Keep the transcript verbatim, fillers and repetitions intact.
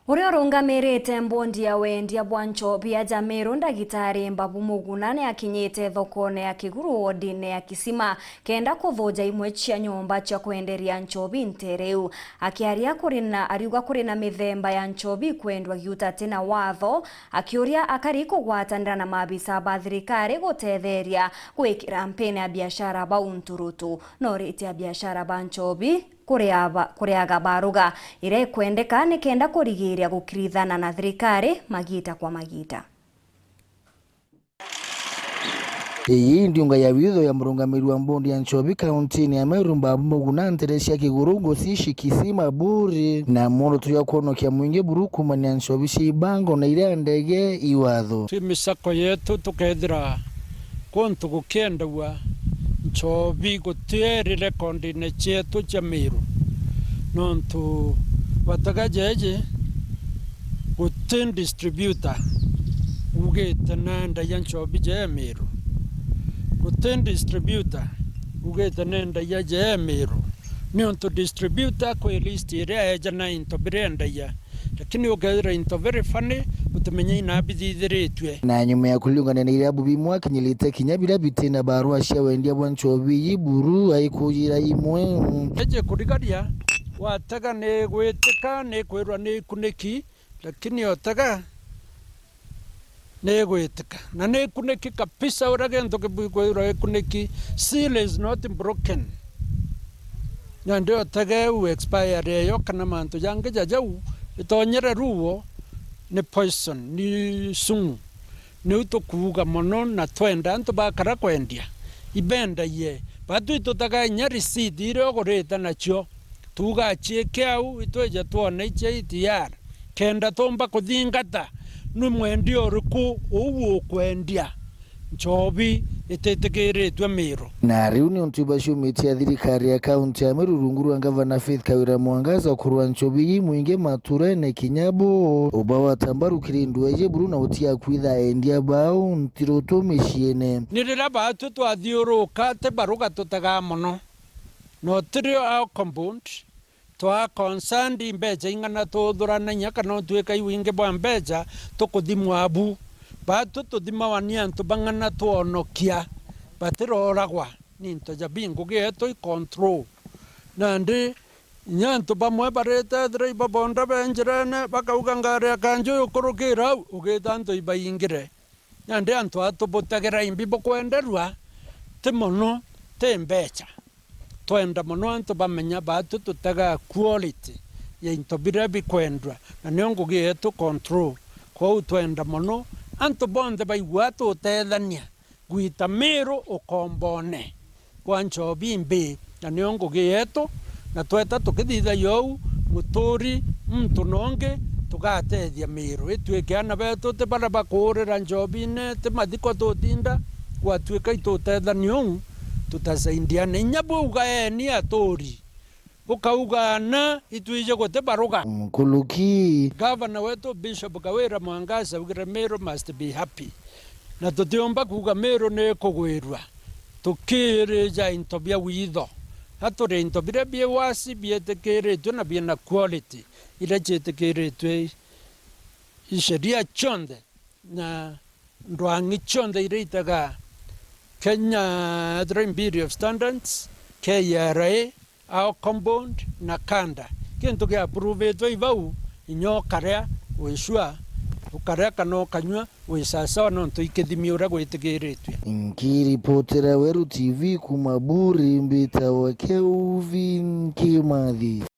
Uria urungamirite mbondi ya wendia bwa nchobi aja Meru, Ndagitari Mbabu Muguna, ni akinyite thokone ya Kiguru wodine ya Kisima kenda kuthuja imwe cia nyomba cia kwenderia nchobi ntere iu. Akiaria kuri na, ariuga kuri na mithemba ya nchobi ikwendwa giuta ti na watho, akiuria akari kugwatanira na maabisa ba thirikari gutetheria gwikira mpini abiashara bau nturutu. Noritie abiashara ba nchobi kuria ba-, kuriaga baruga iria ikwendeka nikenda kurigiria gukirithana na thirikari magita kwa magita. Iyi ndiunga ya witho ya murungamiri wa mbondi ya nchobi kauntini ya Meru, Mbabu Muguna, ntere cia Kiguru, Gusii, Kisima, Buri, na mworoto jwa kwonokia mwingi buru kuumania nchobi cia ibango na iria ndege iwatho. Twi misako yetu tukethira kuntu gukiendagua nchobi guti eri rekondine cietu cia Meru, nontu bataga jeji guti distributor ugite nendagia nchobi jee Meru. Guti distributor ugite nendagia jee Meru, niuntu distributor kwi list iria eja na into biria endagia, lakini ukethira into very funny, utimenya ina bithithiritue. Na nyuma ya kuriungania na irabu bimwe, akinyirite kinya biria biti na barua cia wendia bwa nchobi iji buru aikujira imwe. Eje kurigaria, watega ni gwitika, ni kwirwa ni ikuniki, lakini otega ni igwitika. Na ni ikuniki kabisa, uria gintu kibu-, kwithirwa ikuniki, seal is not broken. Nandi otege u expiry eyo kana mantu jangi ja jau, itonyere ruo ni poison, ni sumu. Niu tukuuga mono na twenda antu bakara kwendia, ibendaie. Batwi tutaga inya receipt iria ugurite nacio, tuuga aciike au, itwije twone icia E T R. Kenda tuumba kuthingata, ni mwendia uriku uu ukwendia nchobi ititikiritue Miru? Na riu niuntu ibaciumitie ya thirikari ya kaunti ya Meru rungu rwa Ngavana Faith Kawira Mwangaza kurwa nchobi ii mwingi maturene kinya bo ubawata mbaru kiri ndwaa iji buru na utiga kwitha endia bao ntirutu miciine. Ni riria baatwi twathiuruka ti baruga tutagaa mono, na utirio au compound, twa concerned mbeca ing'ana tuthuranagia kana utwika iwingi bwa mbeca tukuthimwa abu. Baatwi tuthimawa ni antu bang'ana twonokia, batiroragwa ni into ja bi ngugi yetu i control. Nandi inya antu bamwe barite ethira ibabonda be njirene, bakauga, "Ngari ya kanju yukurukira au," ugita antu ibaingire. Nandi antu aa tubutagira imbi bukwenderua, ti mono, ti mbeca. Twenda mono antu bamenya baatwi tutagaa quality ya into biria bikwendwa, na nio ngugi yetu control. Kwou twenda mono antu bonthe baigua tutethania gwita Miru ukombone kwa nchobi imbi, na nio ngugi yetu, na tweta tukithithagia uu, muturi muntu nongi tugatethia Miru itwike ana betu ti baria bakuurira nchobine, ti mathiko tutinda, gwatwika itutethania uu, tutasaidiana. Inya bwauga eeni aturi, ukauga ana itwije guti baruga. Nkuruki. Gavana wetu Bishop Kawira Mwangaza augire, "Miru must be happy." Na tutiumba kuuga Miru ni ikugwirua tukirija into bia witho. Aturi into biria bi wasi bietikiritue na biina quality iria cietikiritue i sheria cionthe na ndwang'i cionthe iria itaga Kenya Drawing Bureau of Standards, K R A, au compound na kanda. Kintu giapuruvetwe i vau, inya ukaria, wisua, ukaria kana ukanyua, wi sawasawa nontu ikithimi uria gwitigiritue. Nkiripotera Weru T V kuma Buri, mbitawa Kelvin Kimathi.